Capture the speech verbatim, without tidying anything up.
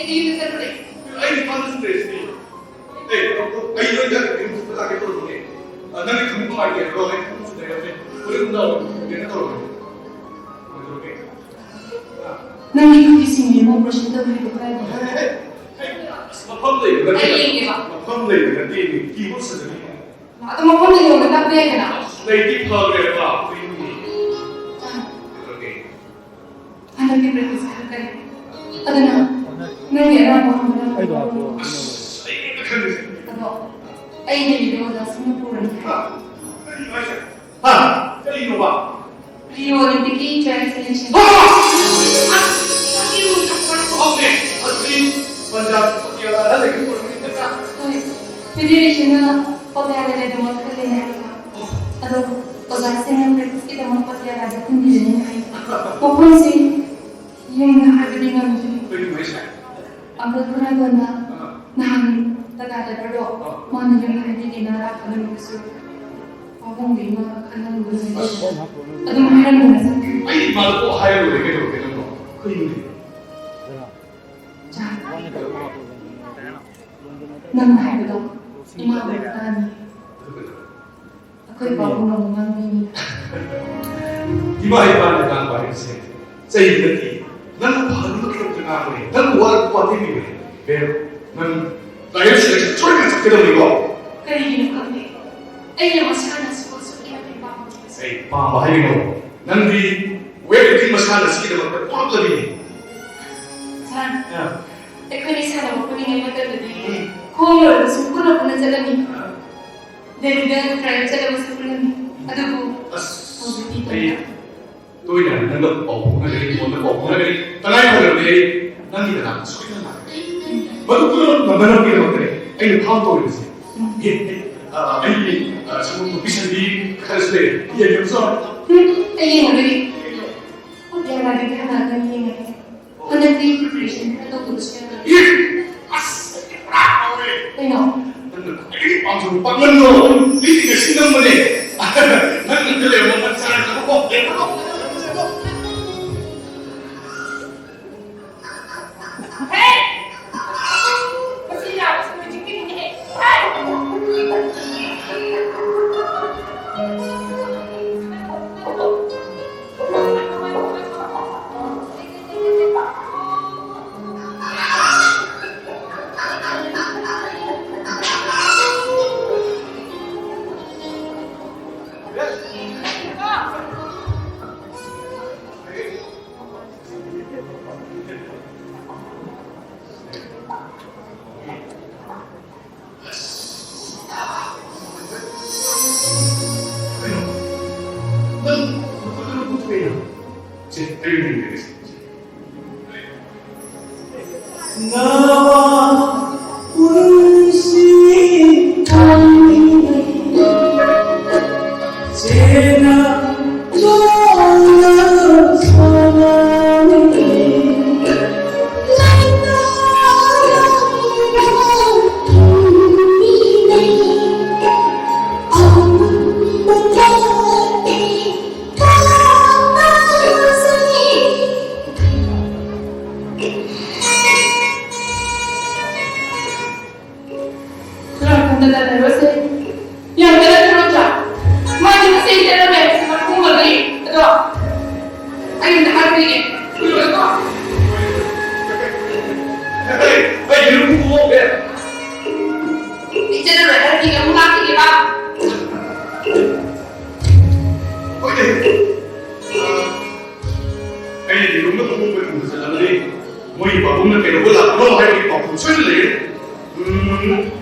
ꯑꯩꯗꯤ ꯌꯨꯝꯗ ꯆꯠꯂꯨꯔꯦ꯫ ꯑꯩ ꯅꯨꯄꯥꯗꯨꯁꯨ ꯂꯩꯔꯤꯁꯤꯗꯤ꯫ ꯑꯦ, ꯑꯩ ꯅꯣꯏꯗ ꯌꯨꯝ ꯊꯣꯛꯄ ꯂꯥꯛꯀꯦ ꯇꯧꯔꯝꯕꯅꯦ꯫ ꯑ, ꯅꯪꯒꯤ ꯊꯕꯛ ꯅꯨꯡꯉꯥꯏꯇꯦ ꯍꯥꯏꯕ꯭ꯔꯣ? ꯑꯩ ꯊꯕꯛꯁꯨ ꯂꯩꯔꯝꯃꯦ꯫ ꯍꯣꯔꯦꯟ ꯅꯨꯡꯗꯥꯡ ꯋꯥꯏꯔꯝ ꯊꯣꯛꯀꯦꯅ ꯇꯧꯔꯝꯕꯅꯦ꯫ ꯀꯩꯗꯧꯔꯒꯦ? ꯅꯪꯒꯤ ꯈꯨꯠꯀꯤ ꯁꯤꯡꯂꯤ ꯑꯃ operation ꯇꯧꯔꯤꯗꯣ ꯀꯗꯥꯏꯗꯅꯣ? ꯍꯦ, ꯍꯦ, ꯍꯦ, ꯍꯦ, ꯑꯁ, ꯃꯐꯝ ꯂꯩꯕ ꯅꯠꯇꯦ꯫ ꯑꯩ ꯌꯦꯡꯒꯦꯕ꯫ ꯃꯐꯝ ꯂꯩꯕ ꯅꯠꯇꯦ, ꯃꯤ ꯀꯤꯍꯣꯜ ꯁꯥꯖꯔꯤ꯫ ꯑꯗꯣ ꯃꯐꯝꯗ ꯌꯣꯟꯕ ꯇꯥꯛꯄ ꯌꯥꯏꯗꯅ? ꯑꯁ, ꯂꯩꯗꯤ ꯐꯈ꯭ꯔꯦꯕ, ꯑꯩꯈꯣꯏꯒꯤ꯫ ꯀꯩꯗꯧꯔꯒꯦ? ꯍꯟꯗꯛꯀꯤ practice ꯈꯔ ꯀꯔꯤ? ꯑꯗꯨꯅ ꯅꯪꯒꯤ ꯑꯔꯥꯡꯕ ꯍꯪꯕꯗ ꯑꯩꯗꯣ ꯍꯥꯞꯄꯣ꯫ ꯑꯁ, ꯑꯩ ꯀꯩꯝꯇ ꯈꯪꯗꯦ꯫ ꯑꯗꯣ ꯑꯩ ꯗꯦꯜꯂꯤꯗ ꯑꯣꯖꯥꯁꯤꯡꯅ ꯄꯨꯔꯅꯤ꯫ ꯍꯥ? ꯀꯔꯤꯅꯣ ꯍꯥꯏꯁꯦ? ꯍꯥ? ꯀꯔꯤꯅꯣꯕ? Rio Olympic ꯀꯤ track selection꯫ ꯍꯥ? ꯑꯁ, ꯑꯁ, ꯑꯁ, ꯑꯁ, ꯍꯧꯔꯦ꯫ ꯑꯗꯨꯗꯤ ꯄꯟꯖꯥꯕ ꯄꯇꯤꯌꯥꯂꯥꯗ ꯂꯩꯕ ꯑꯣꯏꯔꯝꯒꯅꯤ ꯅꯠꯇ꯭ꯔꯥ? ꯍꯣꯏ꯫ Federation ꯅ ꯄꯇꯤꯌꯥꯂꯥ ꯂꯩꯕ ꯃꯐꯝꯗ ꯂꯩꯅꯦ ꯍꯥꯏꯕ꯫ ꯑꯗꯣ ꯑꯣꯖꯥꯁꯤꯡꯅ practice ꯀꯤꯗꯃꯛ ꯄꯇꯤꯌꯥꯂꯥꯗ ꯊꯤꯟꯕꯤꯔꯅꯤ ꯍꯥꯏ꯫ ꯃꯐꯝꯁꯤ ꯌꯨꯝꯗ ꯍꯥꯏꯕꯗꯤ ꯉꯝꯗ꯭ꯔꯤ꯫ ꯀꯩꯒꯤꯅꯣ ꯍꯥꯏꯁꯦ? ꯑꯪꯀꯜ ꯈꯨꯔꯥꯏꯕꯝꯅ ꯑꯥ꯫ ꯅꯍꯥꯟ ꯇꯇꯥ ꯗ꯭ꯔꯥꯏꯚꯔꯗꯣ ꯑꯥ꯫ ꯃꯥꯅ ꯌꯨꯝꯗ ꯍꯥꯏꯕꯤꯒꯦꯅ ꯂꯥꯛꯄ ꯅꯨꯃꯤꯠꯇꯨꯁꯨ ꯄꯥꯕꯨꯡꯒꯤ ꯏꯃꯥ ꯈꯟꯅꯔꯨꯕ ꯅꯨꯃꯤꯠꯇꯨ ꯑꯗꯨꯝ ꯍꯥꯏꯔꯝꯗꯅ ꯆꯠꯈ꯭ꯔꯦ꯫ ꯑꯩ ꯏꯃꯥꯗ ꯀꯣꯛ ꯍꯥꯏꯔ ꯂꯣꯏꯔꯦ ꯀꯩꯗꯧꯔꯒꯦ ꯅꯪꯕꯣ? ꯀꯩꯅꯣꯅꯦ? ꯖꯥ, ꯅꯪꯅ ꯍꯥꯏꯕꯗꯣ ꯏꯃꯥ ꯑꯣꯏꯕ ꯇꯥꯅꯤ꯫ ꯑꯗꯨ ꯀꯩꯗꯧꯔꯒꯦ? ꯑꯩꯈꯣꯏ ꯄꯥꯕꯨꯡꯅ ꯑꯃꯨꯛ ꯉꯥꯡꯕꯤꯅꯤ꯫ ꯏꯃꯥ ꯏꯄꯥꯅ ꯉꯥꯡꯕ ꯍꯥꯏꯕꯁꯦ ꯆꯩ ꯅꯠꯇꯦ꯫ ꯅꯪꯕꯨ ꯐꯍꯟꯕꯒꯤꯗꯃꯛꯇ ꯉꯥꯡꯕꯅꯦ꯫ ꯅꯪꯕꯨ ꯋꯥꯔꯛꯄ ꯋꯥꯇꯦꯝꯕꯤꯕꯅꯦ꯫ ꯕꯦꯝ, ꯅꯪ trial selection ꯁꯣꯏꯗꯅ ꯆꯠꯀꯗꯕꯅꯤꯀꯣ꯫ ꯀꯔꯤꯒꯤꯅꯣ ꯈꯪꯗꯦ, ꯑꯩꯅ ꯃꯁꯥꯟꯅ ꯁꯤꯕꯨ ꯑꯁꯨꯛꯀꯤ ꯃꯇꯤꯛ ꯄꯥꯝꯕ꯫ ꯑꯩ ꯄꯥꯝꯕ ꯍꯥꯏꯒꯅꯨ꯫ ꯅꯪꯗꯤ weight lifting ꯃꯁꯥꯟꯅ ꯑꯁꯤꯒꯤꯗꯃꯛꯇ ꯄꯣꯛꯂꯛꯂꯕꯤꯅꯤ꯫ ꯁꯥꯔ, ꯑꯥ꯫ ꯑꯩꯈꯣꯏꯅꯤ ꯁꯥꯟꯅꯕ ꯄꯨꯜꯂꯤꯉꯩ ꯃꯇꯝꯗꯗꯤ ꯎꯝ꯫ ꯈꯣꯡꯅ ꯑꯣꯏꯔꯕꯁꯨ ꯄꯨꯟꯅ ꯄꯨꯟꯅ ꯆꯠꯂꯝꯃꯤ꯫ ꯑꯥ꯫ ꯗꯦꯜꯂꯤꯗ trial ꯆꯠꯂꯕꯁꯨ ꯄꯨꯜꯂꯝꯃꯤ꯫ ꯑꯗꯨꯕꯨ ꯑꯁ, ꯍꯧꯖꯤꯛꯇꯤ ꯑꯩ ꯇꯣꯏꯅ ꯅꯪꯒ ꯄꯥꯎ ꯐꯥꯎꯅꯒꯅꯤ, ꯐꯣꯟꯗ ꯄꯥꯎ ꯐꯥꯎꯅꯒꯅꯤ꯫ ꯇꯉꯥꯏ ꯐꯗ꯭ꯔꯕꯗꯤ ꯑꯩ ꯅꯪꯒꯤ ꯅꯅꯥꯛꯇ ꯁꯣꯏꯗꯅ ꯂꯥꯛꯀꯅꯤ꯫ ꯃꯗꯨ ꯄꯨꯝꯅꯃꯛ ꯉꯝꯅꯅꯕꯒꯤꯗꯃꯛꯇꯅꯦ ꯑꯩꯅ ꯐꯥꯝ ꯇꯧꯔꯤꯕꯁꯦ꯫ ꯑꯦ, ꯑꯦ, ꯑ, ꯑꯩꯒꯤ, ꯑ, ꯁꯪꯒꯣꯝ ꯇꯣꯠꯄꯤ ꯁꯟꯕꯤ ꯈꯔꯁꯨ ꯂꯩ꯫ ꯌꯦꯡꯉꯨꯆꯣ꯫ ꯎꯝ, ꯑꯩ ꯌꯦꯡꯉꯔꯣꯏ꯫ ꯄꯣꯠ ꯌꯥꯝꯅꯗꯤ ꯍꯥꯟꯅ ꯅꯪ ꯌꯦꯡꯉꯒꯦ꯫ ꯍꯟꯗꯛꯇꯤ preparation ꯈꯔ ꯇꯧꯗꯕꯁꯨ ꯌꯥꯔꯣꯏ꯫ ꯑꯦ! ꯑꯁ, ꯄꯨꯔꯥ ꯍꯥꯎꯔꯦ꯫ ꯀꯩꯅꯣ? ꯅꯪꯅ ꯈ꯭ꯋꯥꯏꯗꯒꯤ ꯄꯥꯝꯖꯕ ꯄꯥꯛꯅꯝꯗꯣ ꯑꯩꯗꯤ ꯉꯁꯤ ꯅꯝꯕꯅꯦ꯫ ꯅꯪꯅ ꯈꯜꯂꯦ, ꯃꯃꯜ ꯆꯥꯔꯒ ꯀꯣ꯫ ꯍꯦ! ꯅꯋꯥ ꯄꯨꯟꯁꯤ ꯊꯥꯡꯃꯤꯅꯩ, ꯆꯦꯟꯅ ꯆꯣꯟꯅ ꯁꯥꯟꯅꯃꯤꯅꯩ꯫ ꯈꯔ ꯀꯟꯅ ꯇꯥꯟꯅꯔꯣꯁꯦ꯫ ꯌꯥꯝ ꯀꯟꯅ ꯊꯧꯔꯝꯗ꯭ꯔꯥ? ꯃꯥꯗꯤ ꯃꯁꯦꯟ ꯆꯠꯂꯝꯃꯦ, ꯃꯈꯣꯡ ꯑꯃꯗꯤ꯫ ꯑꯗꯣ ꯑꯩ ꯑꯝꯇ ꯍꯥꯏꯕꯤꯒꯦ꯫ ꯀꯨꯏꯔꯣꯏꯀꯣ? ꯑꯩ, ꯑꯩ ꯌꯦꯔꯨꯝ ꯄꯨꯊꯣꯛꯑꯝꯒꯦ꯫ ꯑꯩ ꯆꯠꯂꯔꯣꯏ ꯍꯥꯏꯔꯗꯤ ꯑꯃꯨꯛ ꯂꯥꯛꯈꯤꯒꯦꯕ꯫ ꯍꯣꯏꯅꯦ꯫ ꯑꯩꯅ ꯌꯦꯔꯨꯝ ꯑꯃ ꯄꯨꯊꯣꯛꯄ ꯊꯨꯅ ꯆꯠꯂꯕꯅꯤ꯫ ꯃꯣꯏꯒꯤ ꯄꯥꯕꯨꯡꯅ ꯀꯩꯗꯧꯕ ꯂꯥꯛꯄꯅꯣ ꯍꯥꯏꯕꯒꯤ ꯄꯥꯎꯈꯨꯝ ꯁꯣꯏꯗꯅ ꯂꯩꯔꯦ꯫ ꯎꯝ꯫